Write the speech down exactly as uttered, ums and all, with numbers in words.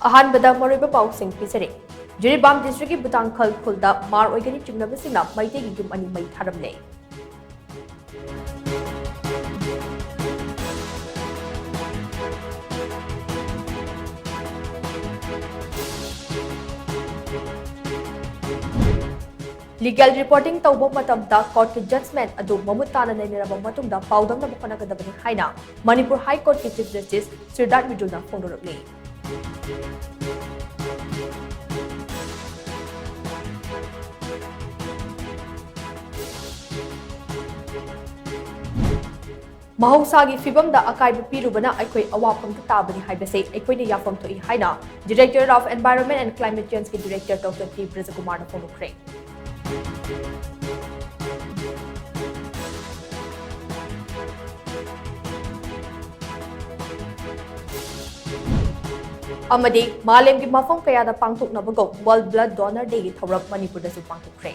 ꯑꯍꯥꯟꯕꯗ ꯃꯔꯨꯑꯣꯏꯕ ꯄꯥꯎꯁꯤꯡ ꯄꯤꯖꯔꯤ꯫ ꯖꯤꯔꯤꯕꯥꯝ ꯗꯤꯁꯇ꯭ꯔꯤꯛꯀꯤ ꯕꯨꯇꯥꯡꯈꯜ ꯈꯨꯜꯗ ꯃꯥꯔ ꯑꯣꯏꯒꯅꯤ ꯆꯤꯡꯅꯕꯁꯤꯡꯅ ꯃꯩꯇꯩꯒꯤ ꯌꯨꯝ ꯑꯅꯤ ꯃꯩ ꯊꯥꯔꯝꯂꯦ꯫ ꯂꯤꯒꯦꯜ ꯔꯤꯄꯣꯔꯇꯤꯡ ꯇꯧꯕ ꯃꯇꯝꯗ ꯀꯣꯔꯠꯀꯤ ꯖꯖꯃꯦꯟꯠ ꯑꯗꯨ ꯃꯃꯨꯠ ꯇꯥꯅ ꯅꯩꯅꯔꯕ ꯃꯇꯨꯡꯗ ꯄꯥꯎꯗꯝꯅꯕ ꯍꯣꯠꯅꯒꯗꯕꯅꯤ ꯍꯥꯏꯅ ꯃꯅꯤꯄꯨꯔ ꯍꯥꯏ ꯀꯣꯔꯠꯀꯤ ꯆꯤꯐ ꯖꯁꯇꯤꯁ ꯁꯤꯔꯗꯥꯠ ꯃꯤꯔꯗꯨꯜꯅ ꯐꯣꯡꯗꯣꯔꯛꯂꯤ꯫ ꯃꯍꯧꯁꯥꯒꯤ ꯐꯤꯕꯝꯗ ꯑꯀꯥꯏꯕ ꯄꯤꯔꯨꯕꯅ ꯑꯩꯈꯣꯏ ꯑꯋꯥꯐꯝꯗ ꯇꯥꯕꯅꯤ ꯍꯥꯏꯕꯁꯤ ꯑꯩꯈꯣꯏꯅ ꯌꯥꯐꯝ ꯊꯣꯛꯏ ꯍꯥꯏꯅ Directorate of Environment and Climate Changeꯀꯤ Director Doctor T ꯕ꯭ꯔꯖꯀꯨꯃꯥꯔꯅ ꯐꯣꯡꯗꯣꯛꯈ꯭ꯔꯦ꯫ ꯑꯃꯗꯤ ꯃꯥꯂꯦꯝꯒꯤ ꯃꯐꯝ ꯀꯌꯥꯗ ꯄꯥꯡꯊꯣꯛꯅꯕꯒꯨꯝ World Blood Donor Dayꯒꯤ ꯊꯧꯔꯝ ꯃꯅꯤꯄꯨꯔꯗꯁꯨ ꯄꯥꯡꯊꯣꯛꯈ꯭ꯔꯦ꯫